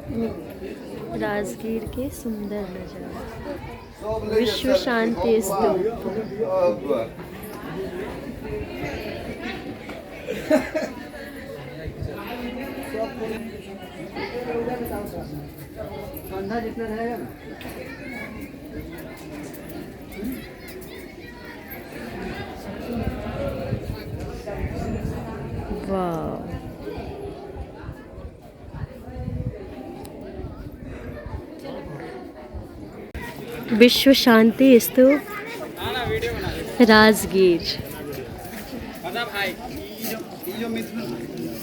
राजगीर के सुंदर नजारा, विश्व शांति स्तूप। ठंडा जितना रहेगा ना। वाह, विश्व शांति स्तूप राजगीर।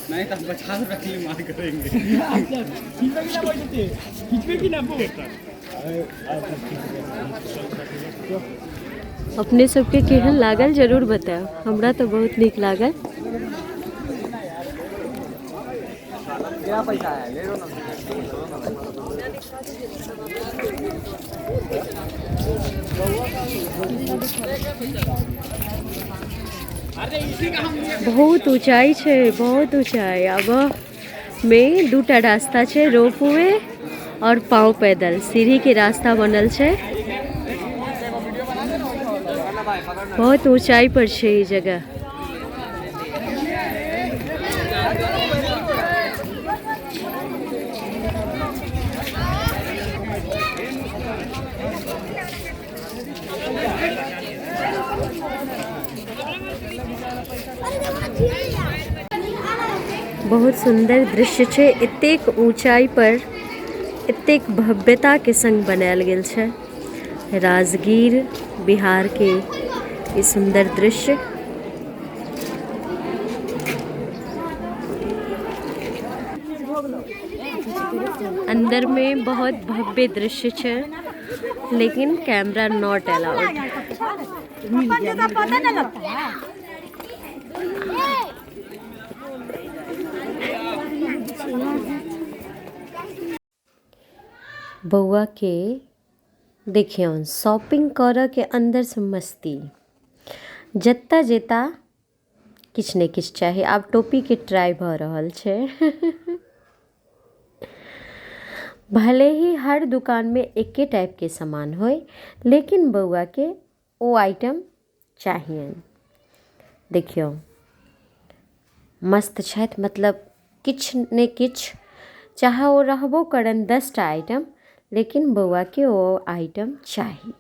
नहीं तो 50 रुपये के लिए मार करेंगे। अपने सबके केहन लागल जरूर बतायब, हमरा तो बहुत नीक लागल। क्या पैसा है ले लो ना। बहुत ऊंचाई छै, बहुत ऊंचाई। अब में दूटा रास्ता छै, रोपवे और पाँव पैदल सीढ़ी के रास्ता बनल छै। बहुत ऊंचाई पर छै ई जगह। बहुत सुंदर दृश्य छै, एतेक ऊंचाई पर एतेक भव्यता के संग बनायल गेल छै राजगीर बिहार के ई सुंदर दृश्य। अंदर में बहुत भव्य दृश्य छै, लेकिन कैमरा not allowed. बौआ के देखियौ शॉपिंग करऽ के अंदर से मस्ती, जतऽ जेता किछु ने किछु चाही। आब टोपी के ट्राई भऽ रहल छै। भले ही हर दुकान में एके टाइप के सामान होय, लेकिन बौआ के ओ आइटम चाहियनि। देखियौ मस्त छथि, मतलब किछु ने किछु चाहे ओ रहबो करनि 10टा आइटम, लेकिन बौआ के ओ आइटम चाही।